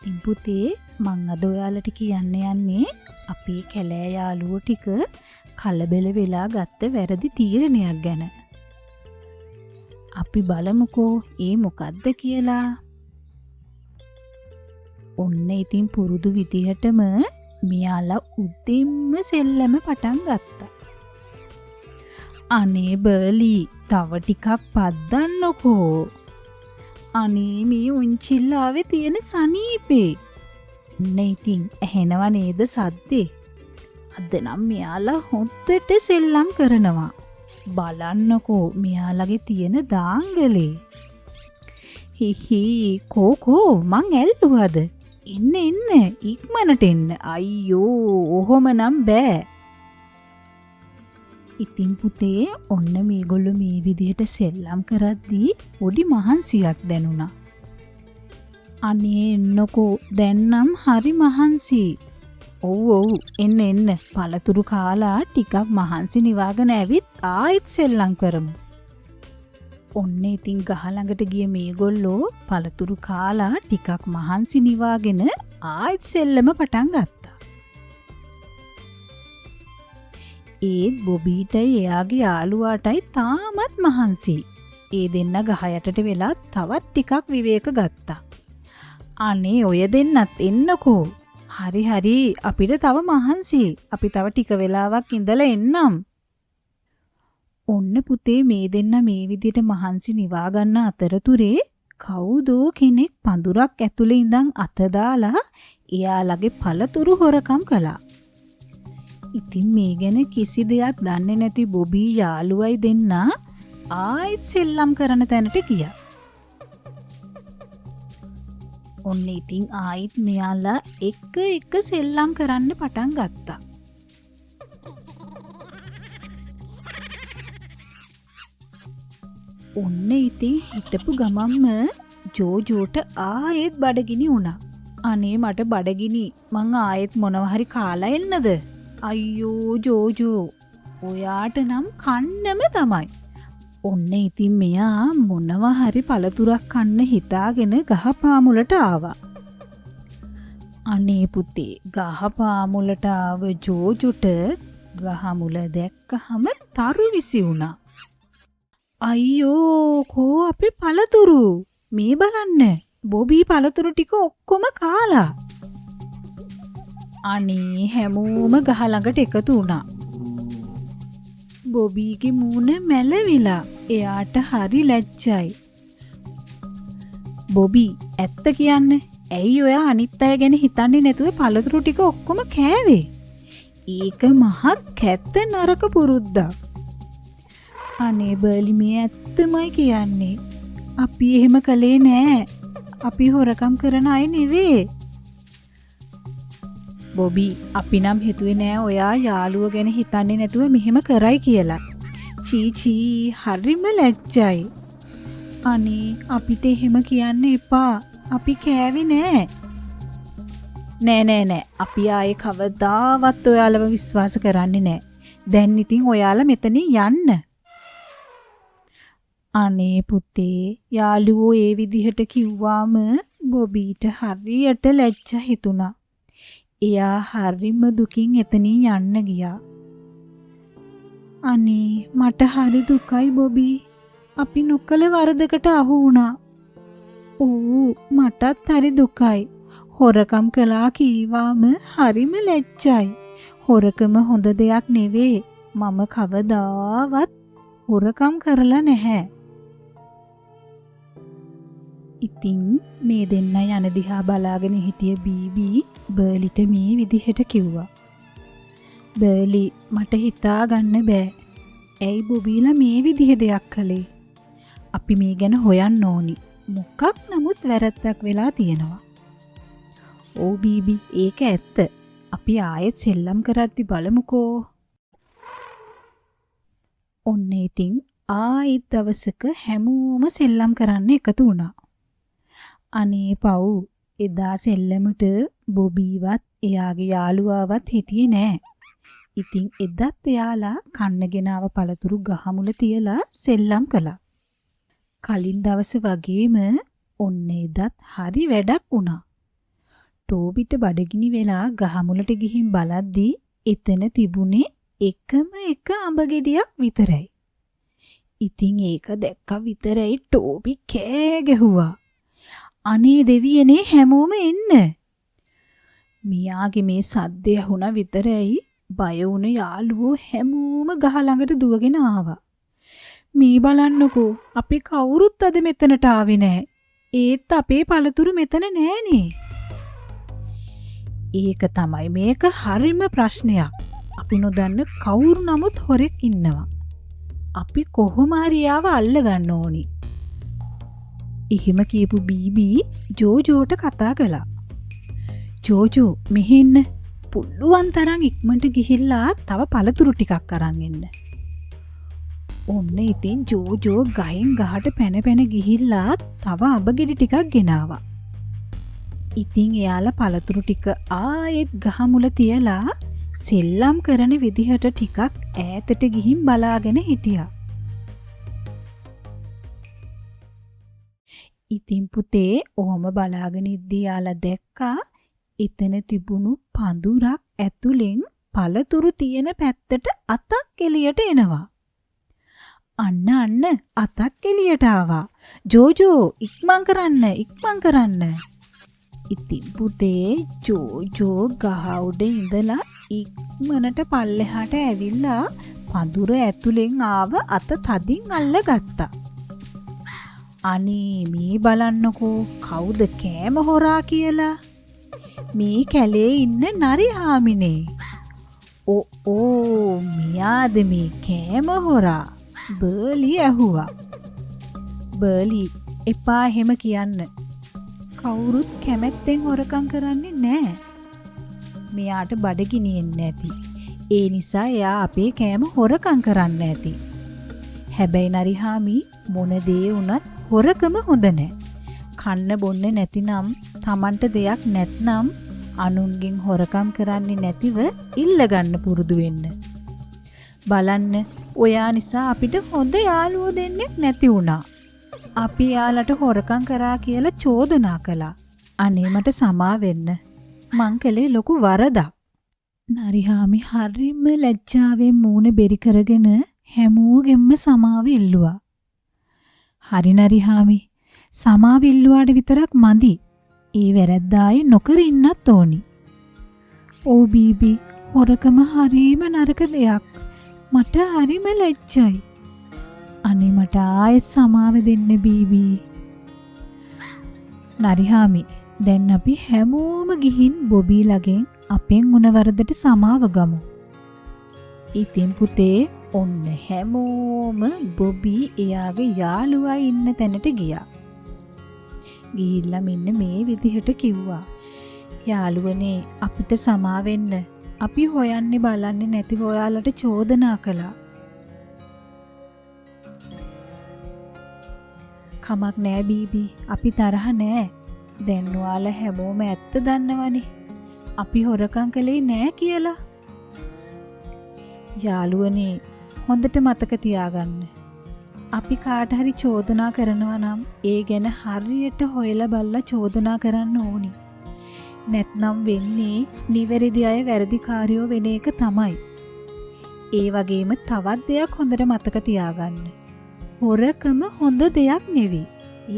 ඉතින් පුතේ මං අද ඔයාලට කියන්න යන්නේ අපේ කැලෑ යාළුවෝ ටික කලබල වෙලා ගත්ත වැරදි තීරණයක් ගැන. අපි බලමුකෝ ඒ මොකද්ද කියලා. ඔන්න ඉතින් පුරුදු විදිහටම මෙයාලා උදෙන්ම සෙල්ලම පටන් ගත්තා. අනේ බර්ලි තව ටිකක් පද්දන්නකෝ. අනේ මේ උන්චිල්ලාවේ තියෙන සනීපේ. ඔන්න ඉතින් ඇහෙනව නේද සද්දේ? අද නම් මෙයාලා හොද්දට සෙල්ලම් කරනවා. බලන්නකෝ මෙයාලගේ තියෙන දාංගලේ. හිහි කෝ කෝ මං ඇල්ලුවද? එන්න එන්න ඉක්මනට එන්න. අයියෝ ඔහොම නම් බෑ. ඉතින් පුතේ ඔන්න මේගොල්ලෝ මේ විදිහට සෙල්ලම් කරද්දී පොඩි මහන්සියක් දැනුණා. අනේ එන්නකෝ දැන් නම් හරි මහන්සි. ඔව් ඔව් එන්න එන්න පළතුරු කාලා ටිකක් මහන්සි නිවාගෙන ඇවිත් ආයෙත් සෙල්ලම් කරමු. ඔන්න ඉතින් ගහ ළඟට ගිය මේගොල්ලෝ පළතුරු කාලා ටිකක් මහන්සි නිවාගෙන ආයෙත් සෙල්ලම පටන් ගත්තා. ඒත් බොබීටයි එයාගේ යාළුවාටයි තාමත් මහන්සි. ඒ දෙන්න ගහ යටට වෙලා තවත් ටිකක් විවේක ගත්තා. අනේ ඔය දෙන්නත් එන්නකෝ. හරි හරි අපිට තව මහන්සි. අපි තව ටික වෙලාවක් ඉඳලා එන්නම්. ඔන්න පුතේ මේ දෙන්න මේ විදිහට මහන්සි නිවා ගන්න අතරතුරේ කවුදෝ කෙනෙක් පඳුරක් ඇතුලේ ඉඳන් අත දාලා එයාලගේ පළතුරු හොරකම් කළා. ඉතින් මේ ගැන කිසි දෙයක් දන්නේ නැති බොබී යාළුවයි දෙන්න ආයෙත් සෙල්ලම් කරන තැනට ගියා. ඔන්න ඉතින් ආයෙත් මෙයාලා එක එක සෙල්ලම් කරන්න පටන් ගත්තා. ඔන්න ඉතින් හිටපු ගමන්ම ජෝජෝට ආයෙත් බඩගිනි වුණා. අනේ මට බඩගිනි, මං ආයෙත් මොනවා හරි කාලා එන්නද? අයියෝ ජෝජෝ ඔයාට නම් කන්නම තමයි. ඔන්න ඉතින් මෙයා මොනවා හරි පළතුරක් කන්න හිතාගෙන ගහපාමුලට ආවා. අනේ පුතේ ගහපාමුලට ආව ජෝජොට ගහමුල දැක්කහම තරු විසි වුණා. අයියෝ කෝ අපේ පළතුරු, මේ බලන්න බොබී පළතුරු ටික ඔක්කොම කාලා. අනේ හැමෝම ගහ ළඟට එකතු වුණා. බොබීගේ මූණ මැලවිලා. එයාට හරි ලැජ්ජයි. බොබී ඇත්ත කියන්න, ඇයි ඔයා අනිත් අය ගැන හිතන්නේ නැතුව පළතුරු ටික ඔක්කොම කෑවේ? ඒක මහත් කැත්ත නරක පුරුද්දක්. අනේ බර්ලි මේ ඇත්තමයි කියන්නේ. අපි එහෙම කළේ නෑ. අපි හොරකම් කරන අය නෙවෙයි. බොබී අපි නම් හිතුවේ නෑ ඔයා යාළුව ගැන හිතන්නේ නැතුව මෙහෙම කරයි කියලා. චී චී හරිම ලැජ්ජයි. අනේ අපිට එහෙම කියන්න එපා. අපි කෑවේ නෑ. නෑ නෑ නෑ අපි ආයේ කවදාවත් ඔයාලව විශ්වාස කරන්නේ නෑ. දැන් ඉතින් ඔයාලා මෙතනින් යන්න. අනේ පුතේ යාළුවෝ ඒ විදිහට කිව්වාම බොබීට හරියට ලැජ්ජා හිතුණා. එයා හරිම දුකින් එතනින් යන්න ගියා. අනේ මට හරි දුකයි බොබී. අපි නොකළ වරදකට අහු වුණා. ඌ මටත් හරි දුකයි. හොරකම් කළා කීවාම හරිම ලැජ්ජයි. හොරකම හොඳ දෙයක් නෙවෙයි. මම කවදාවත් හොරකම් කරලා නැහැ. ඉතින් මේ දෙන්න යන දිහා බලාගෙන හිටිය බීබී බර්ලිට මේ විදිහට කිව්වා. බර්ලි, මට හිතා ගන්න බෑ. ඇයි බොබීලා මේ විදිහ දෙයක් කළේ? අපි මේ ගැන හොයන්න ඕනි. මොකක් නමුත් වැරැද්දක් වෙලා තියෙනවා. ඔව් බීබි, ඒක ඇත්ත. අපි ආයෙත් සෙල්ලම් කරද්දි බලමුකෝ. ඔන්න ඉතින් ආයෙත් දවසක හැමෝම සෙල්ලම් කරන්න එකතු වුණා. අනේ පව්, එදා සෙල්ලමට බොබීවත් එයාගේ යාළුවාවත් හිටියේ නෑ. ඉතින් එදත් එයාලා කන්න ගෙනාව පළතුරු ගහමුල තියලා සෙල්ලම් කළා. කලින් දවස වගේම ඔන්න එදත් හරි වැඩක් වුණා. ටෝබිට බඩගිනි වෙලා ගහමුලට ගිහින් බලද්දී එතන තිබුණේ එකම එක අඹ ගෙඩියක් විතරයි. ඉතින් ඒක දැක්ක විතරයි ටෝබි කෑ ගැහුවා. අනේ දෙවියනේ, හැමෝම එන්න. මියාගේ මේ සද්දය ඇහුණා විතරයි බය වුණ යාළුවෝ හැමෝම ගහ ළඟට දුවගෙන ආවා. මේ බලන්නකෝ, අපි කවුරුත් අද මෙතනට ආවේ නෑ. ඒත් අපේ පළතුරු මෙතන නෑනේ. ඒක තමයි මේක හරිම ප්‍රශ්නයක්. අපි නොදන්න කවුරු නමුත් හොරෙක් ඉන්නවා. අපි කොහොම හරි එයාව අල්ල ගන්න ඕනි. එහෙම කියපු බීබී ජෝජෝට කතා කළා. ජෝජෝ, මෙහෙ එන්න. පුළුවන් තරම් ඉක්මනට ගිහිල්ලා තව පළතුරු ටිකක් අරන් එන්න. ඔන්න ඉතින් ජෝජෝ ගහෙන් ගහට පැන පැන ගිහිල්ලා තව අඹ ගෙඩි ටිකක් ගෙනාවා. ඉතින් එයාලා පළතුරු ටික ආයෙත් ගහ මුල තියලා සෙල්ලම් කරන විදිහට ටිකක් ඈතට ගිහින් බලාගෙන හිටියා. ඉතින් පුතේ, ඔහොම බලාගෙන ඉද්දී යාලා දැක්කා එතන තිබුණු පඳුරක් ඇතුලෙන් පළතුරු තියෙන පැත්තට අතක් එළියට එනවා. අන්න අන්න අතක් එළියට ආවා. ජෝජෝ, ඉක්මන් කරන්න, ඉක්මන් කරන්න. ඉතින් පුතේ, ජෝජෝ ගහ උඩ ඉඳලා ඉක්මනට පල්ලෙහාට ඇවිල්ලා පඳුර ඇතුලෙන් ආව අත තදින් අල්ලගත්තා. අනේ මේ බලන්නකෝ, කවුද කෑම හොරා කියලා. මේ කැලේ ඉන්න නරි හාමිනේ. ඕ මෙයාද මේ කෑම හොරා? බර්ලි ඇහුවා. බර්ලි, එපා එහෙම කියන්න. කවුරුත් කැමැත්තෙන් හොරකම් කරන්නේ නෑ. මෙයාට බඩගිනි එන්න ඇති. ඒ නිසා එයා අපේ කෑම හොරකම් කරන්න ඇති. හැබැයි නරිහාමි, මොන දේ වුණත් හොරකම හොඳ නෑ. කන්න බොන්න නැතිනම්, Tamanට දෙයක් නැත්නම් අනුන්ගෙන් හොරකම් කරන්නේ නැතිව ඉල්ල ගන්න පුරුදු වෙන්න. බලන්න, ඔයා නිසා අපිට හොඳ යාළුවෝ දෙන්නෙක් නැති වුණා. අපි යාලට හොරකම් කරා කියලා චෝදනා කළා. අනේ මට සමා වෙන්න. මං කළේ ලොකු වරදක්. නරිහාමි හරිම ලැජ්ජාවෙන් මූණ බෙරි කරගෙන හැමෝගෙන්ම සමාව ඉල්ලුවා. හරි නරිහාමි, සමාව ඉල්ලුවාට විතරක් මදි. ඒ වැරැද්ද ආයේ නොකර ඉන්නත් ඕනි. ඔව් බීබි, හොරකම හරිම නරක දෙයක්. මට හරිම ලැජ්ජයි. අනේ මට ආයෙත් සමාව දෙන්න බීබී. නරිහාමි, දැන් අපි හැමෝම ගිහින් බොබී ළගෙන් අපෙන් වුණ වරදට සමාව ගමු. ඉතින් පුතේ, ඔන්න හැමෝම බොබී එයාගේ යාළුවා ඉන්න තැනට ගියා. ගිහිල්ලා මෙන්න මේ විදිහට කිව්වා. යාළුවනේ, අපිට සමා වෙන්න. අපි හොයන්නේ බලන්නේ නැතිව ඔයාලට චෝදනා කළා. කමක් නෑ බීබී, අපි තරහ නෑ. දැන් ඔයාලා හැමෝම ඇත්ත දන්නවනේ. අපි හොරකම් කළේ නෑ කියලා. යාළුවනේ, හොඳට මතක තියාගන්න. අපි කාට හරි චෝදනා කරනවා නම් ඒ ගැන හරියට හොයලා බලලා චෝදනා කරන්න ඕනි. නැත්නම් වෙන්නේ නිවැරදි අය වැරදිකාරයෝ වෙන එක තමයි. ඒ වගේම තවත් දෙයක් හොඳට මතක තියාගන්න. හොරකම හොඳ දෙයක් නෙවෙයි.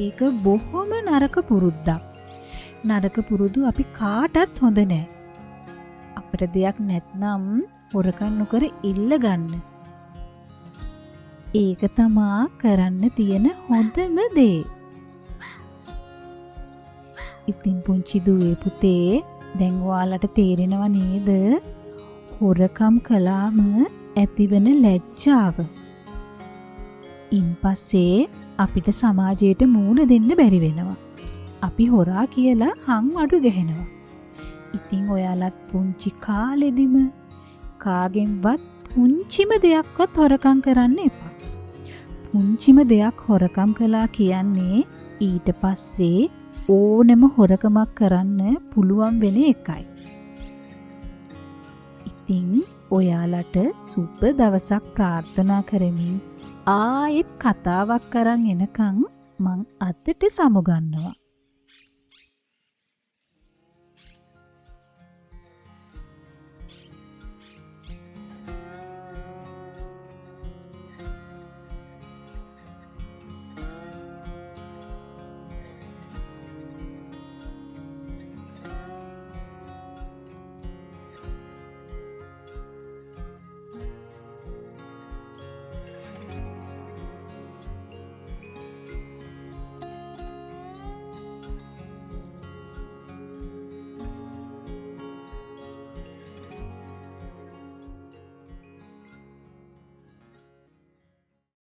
ඒක බොහොම නරක පුරුද්දක්. නරක පුරුදු අපි කාටත් හොඳ නෑ. අපිට දෙයක් නැත්නම් හොරකම් නොකර ඉල්ල ගන්න. ඒක තමා කරන්න තියෙන හොඳම දේ. ඉතින් පුංචි දුවේ පුතේ, දැන් ඔයාලට තේරෙනව නේද හොරකම් කළාම ඇතිවන ලැජ්ජාව? ඉන්පස්සේ අපිට සමාජයට මූණ දෙන්න බැරි වෙනවා. අපි හොරා කියලා හංවඩු ගැහෙනවා. ඉතින් ඔයාලත් පුංචි කාලෙදිම කාගෙන්වත් පුංචිම දෙයක්වත් හොරකම් කරන්න එපා. පුංචිම දෙයක් හොරකම් කළා කියන්නේ ඊට පස්සේ ඕනෙම හොරකමක් කරන්න පුළුවන් වෙන එකයි. ඉතින් ඔයාලට සුබ දවසක් ප්‍රාර්ථනා කරමින් ආයෙත් කතාවක් අරන් එනකන් මං අදට සමුගන්නවා.